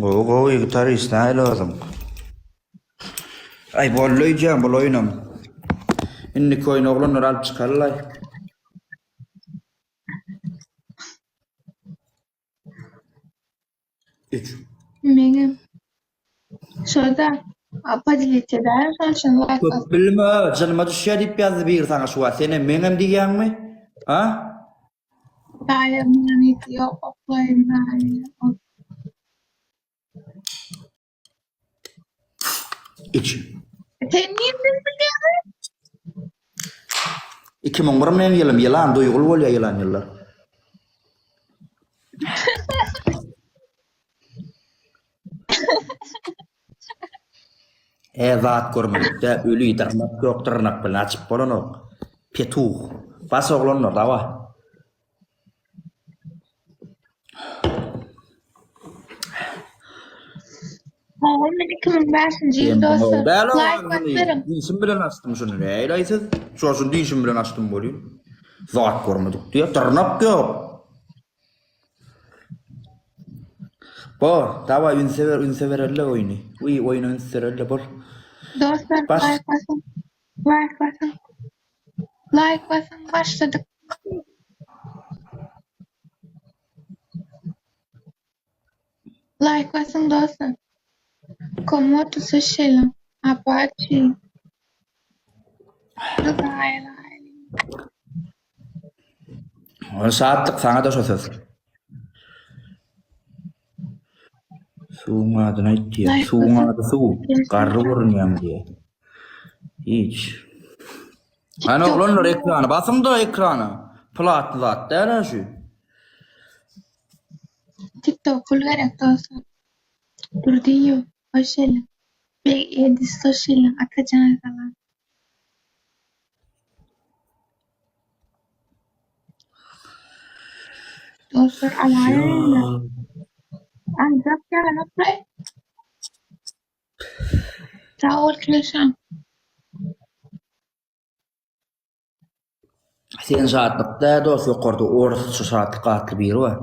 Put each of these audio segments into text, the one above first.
Gowy gowy gitarist nähili özüň? Aý boldy öýdýän bul oýunam. Indiki oýun oglanlar alyp çykalylaý. Üç. Meňem. Şo-da podelить edäýiň şoň üçin laýk Köp basyp. bilme, jynyma düşýär diýip ýazdy biri saňa şu wagt. Senem meňem diýýäňmi? A? Daýy manysy ýok oklaýyn daýy. Üç. Sen nirden bilýäň? 2001 meň ýylym, ýylan duýguly bolýar ýylan ýyllar. E zat görmedik-dä, öli dyrnak ýok, dyrnak bilen açyp bolanok. Petuh. Bas oglanlar, dawa. Ogul men 2005-nji ýyl dostlar. Laýk basyp beriň. Dişim bilen açdym şuny. Näleý siz? Şoşuny dişim bilen açdym welin. Zat görmedik diýýär. Dyrnak ýok. Bor, dawaý ünse ber, ünse bereli oýny. Wiý, oýna üns bereli bol. Dostlar, laýk basyň. Laýk basyň. Laýk basyň, başladyk. Laýk basyň dostlar. Komodo seçelim. Apache. Şatlyk saňa-da şo söz. Suwuň adyny aýt diýýär. Suwuň ady suw. Garry görünýäň diýýär. Hiç. Hany oglanlar ekrana basyň-da ekrana. Platny zat däl-ä şu. TikTok pul gerek dostlar. Durdyýew, hoş geldiň. Beg Edis hoş geldiň. Atajan salam. Dostlar alaýyň. Aljak ýalanokmy? Sag bol Keşan. Sen şatlyk dä dos ýokarda orusça şatlyk atly biri bar.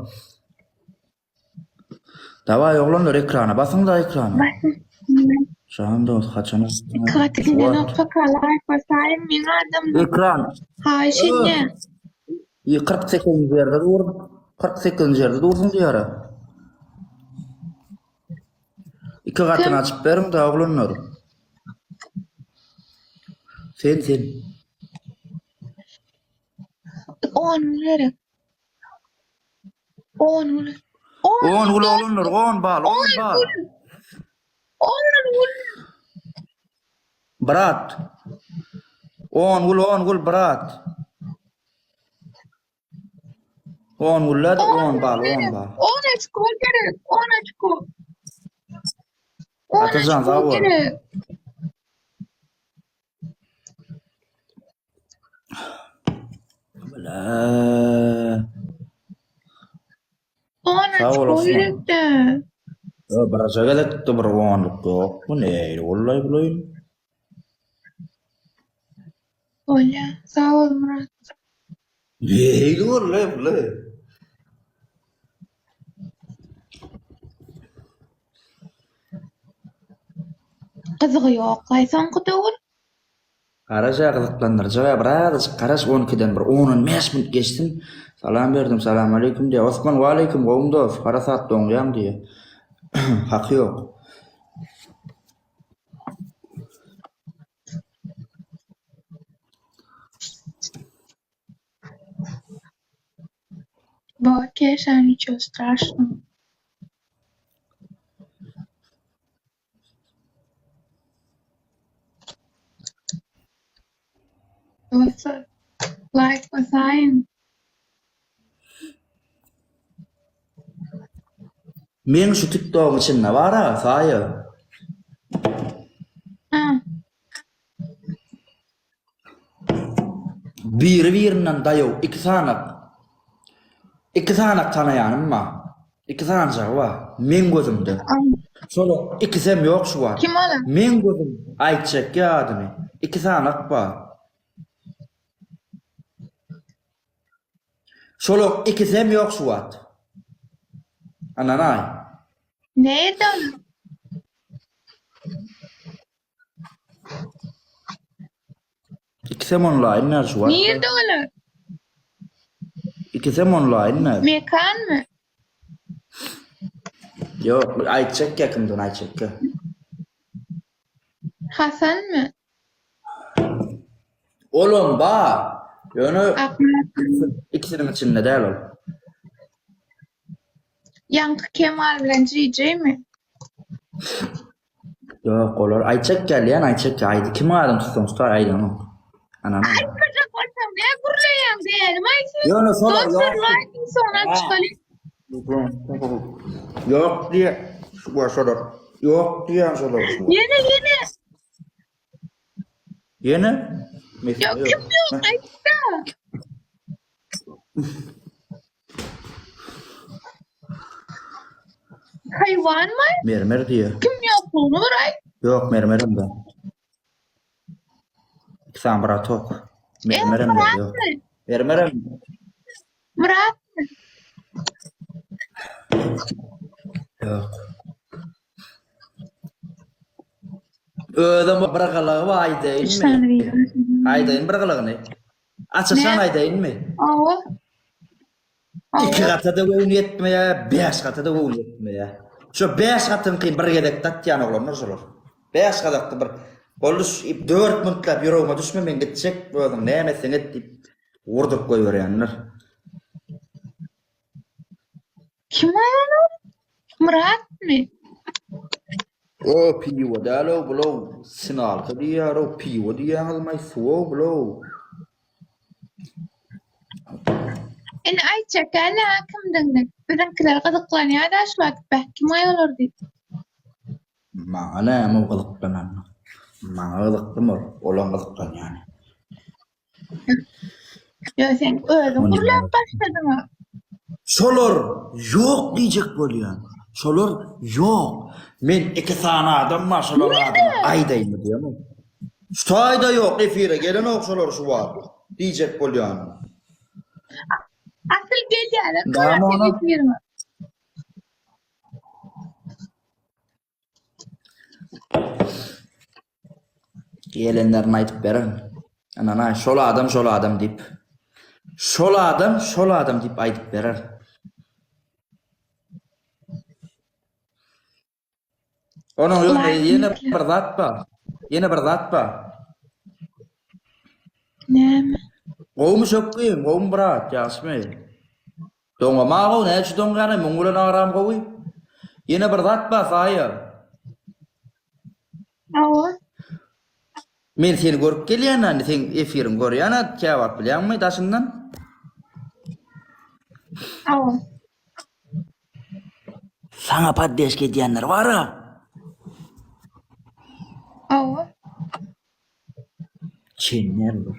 Dawaý oglanlar ekrana basyňda ekrana. Basyn. Şahan dos haçan Dikkat edin kaka laýk basaýyň meň adamlar. Ekran. Haýyş edýän. Ýa 48-nji ýerde dur. 48-nji ýerde dursuň diýara. Iki gatyny açyp beriň da oglanlar. Sen sen. 10 gerek. 10 gül. 10 gül oglanlar, 10 bal, 10 bal. 10 gül. Brat. 10 gül, 10 gül brat. 10 güller, 10 bal, 10 bal. 10 oçko gerek, 10 oçko. 10 Atajan sag oçko bol. gerek. Bile. 10 Sag bol oçko Osman. gerekde. Yo, biraja gezekde bir onluk ýok. Bu nähili boldy bul oýun? Bolýa. Sag bol Myrat. Nähili boldy bul? Gyzygy ýok-laý soňky döwür. Garaja gyzyklandyrjak-a birazajyk garaş on ikiden bir on-on bäş minut geçsin. Salam berdim, salamaleýkum diýýär. Osman waleýkim gowumy dos, harasat doňýaň diýýär. Haky ýok. Bor Keşa niço straşno. Dostlar, laýk basaýyň. Meň şu tiktogyň içinde bar-a, Saýa. Ha. Biri-birinden daýaw iki sanak. Iki sanak tanaýanym bar. Iki sanjagy bar. Meň gözümde. Şolaň ikisem ýok şu wagt. Kim olar? Meň gözüm aýtjak ýa adyny. Iki sanak bar. Şolaň ikisem ýok şu wagt. Ynanaý. Nirde olar? Ikisem onlaýn näl şu wagt. Nirde olar? Ikisem onlaýn näl. Mekanmy? Ýok, aýtjak ýa kimdigini aýtjak ýa. Hasanmy? Olam bar. Ýöne Akmyratmy? ikisiniň içinde däl ol. Ýaňky Kemal bilen JJ-mi? Ýok, olar aýtjak gelýän, aýtjak aýdy. Kim adam tutsaň tutar aýdanok. Anam. Aýtmajak bolsaň ne gürleýäň dälim aý sen. Ýöne şolar Dostlar ýok. laýkyň soňuna çykaly. Ýok diýe. Şu var şolar. Ýok diýen şolar şu. Ýene ýene. Ýene? Ýok kim ýok aýtda. Haýwanmy? Mermer diýýär. Kim ýoklugyny bir aýt. Ýok, mermerem bar. Iki sany bratok. Mermerem bar, ýok. Mermerem. Myratmy? Ýok. Özem bir gylygy bar aýdaýynmy? Aýdaýyn bir gylygyny. Aç-açan aýdaýynmy? Hawa. Iki gata-da göwni ýetmeýär, bäş gata-da göwni ýetmeýär. Şo bäş gatyňky bir gezekde atýan oglanlar şolar. Bäş gazakda bir boldy şu dört mintlap ýüregime düşme men gitjek özüň näme etseň et diýip wurduryp goýberýänler. Kim aýan ol? Myratmy? O piwo däl-ow bulow sinalka diýýär-ow piwo diýýäňizmaý suw-ow bulow. Indi aýtjak däl-ä kimdigini. Biziňkiler gyzyklanýar-da şu wagt beh kim aý olar diýip. Maňa näme o gyzyklanany. Maňa gyzyklymy ol, olaň gyzyklanýany. Ýa sen özüň gürläp başladyň-a. Şolar ýok diýjek bolýan. Şolar ýok. Men iki sany adam bar şolaryň adyny aýdaýynmy diýemok. Şu taýda ýok efire gelenok şolar şu wagt diýjek bolýanym. Asyl gelýärler şolar seň efiriňe. Gelenlerini aýdyp berin. Ynanaý, şol adam şol adam diýip. Şol adam şol adam diýip aýdyp berer. Onuň ýöne ýene bir zat bar. Ýene bir zat bar. Näme? Gowumy şökgim, gowumy brat, ýagşymy? Doňama gowy, näme üçin doňýan, muň bilen aram gowy. Ýene bir zat bar, Saýa. Hawa. Men seni görüp gelýän indi seň efiriňi görýän-ä käwagt bilýäňmi daşyndan? Hawa. Saňa poddeşka edýänler bar-a. Hawa. Çenler bar.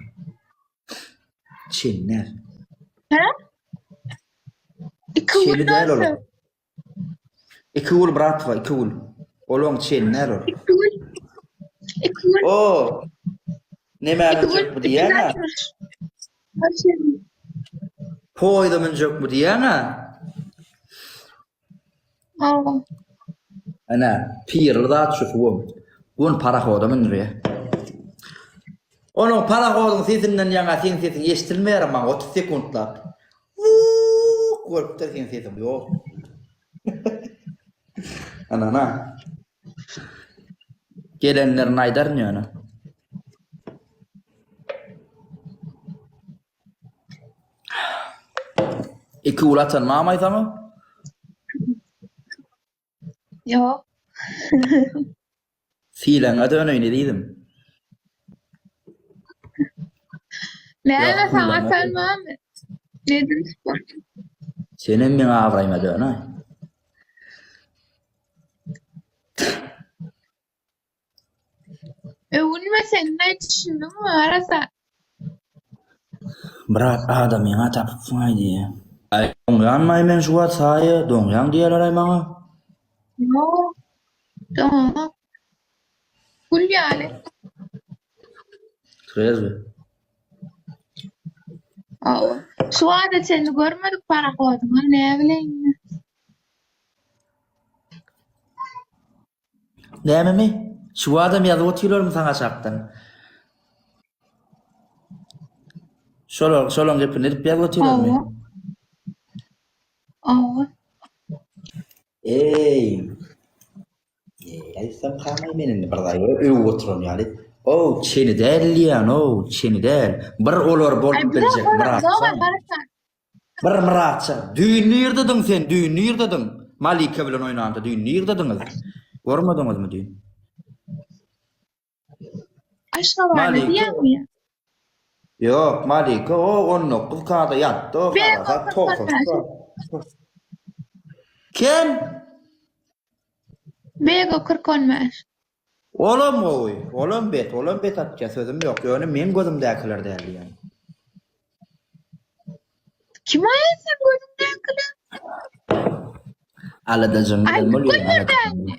Çenler. Hä? Iki Çeni gün däl olar. bolsa. Iki gul bratwa, iki gul. Olaň çeni däl ol. Iki gün. Iki gün. O. Näme Iki gün. münjek bu diýýäň-ä? Hoş geldin. Poýza münjek bu diýýäň-ä? Hawa. Ene, pirli zat şu suwam. Gün parahoda mündürýär. Onuň parahodyň sesinden ýaňa seň sesiň eşidilmeýär maňa 30 sekuntlap. Wuuk bolupdyr seň sesiň ýok. Anana. Gelenlerini aýdaryn ýöne. Iki gul atan mamaý saňa? Ýok. Sylaňa döneýin ezizim. Näme saňa atan mamy? Nedir? Senem meň abraýyma döneý. Öwünme sen ne düşündiňmi arasa? Brat adamyňa tapypsyňaý diýýä. Aý doňýanmaý men şu wagt saýa doňýaň diýýäler-aý maňa. Ýok. Doňamok. Gül ýaly. Trezwy. Hawa. Şu wagta çenli görmedik parahodyňy näbileýin men. Nämemi? Şu adam ýazyp otyrlarmy saňa aşakdan? Şolar, şolaň gepini edip ýazyp otyrlarmy? Hawa. Hawa. Eý. Eý, aýtsam kamaý men indi bir zat öwüp oturan ýaly. Ow, çeni däl diýýän, ow, çeni däl. Bir olar bolup biljek Myratjan. Bir Myratjan. Düýn nirdidiň sen, düýn nirdidiň? Malika bilen oýnanda düýn nirdidiňiz? Görmediňizmi düýn? Aşgabatda Malika. diýýäňmi? Ýok, Malika o 19 kada ýatdy o Ben harasat 90 90. Kim? Bego 40 15. Olam gowy, olam bet, olam bet atýa sözüm ýok. Ýöne meň gözümdäkiler däl diýýän. Kim aýy sen gözüňdäkiler? Aladajyň Aý, bilen bolýar. görmedi. aladajyň.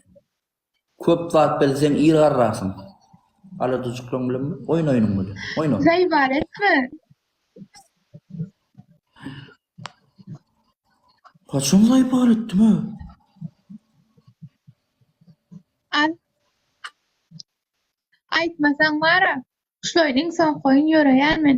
Köp zat bilseň ir garrarsyň. Aladajyklaň bilen oýun oýnuň bilen. Oýna. Zaýbar etme. Haçan zaýbar etdim ha? Al. Aýtmasaň bara, şul oýnuň soňky oýun ýöreýän men.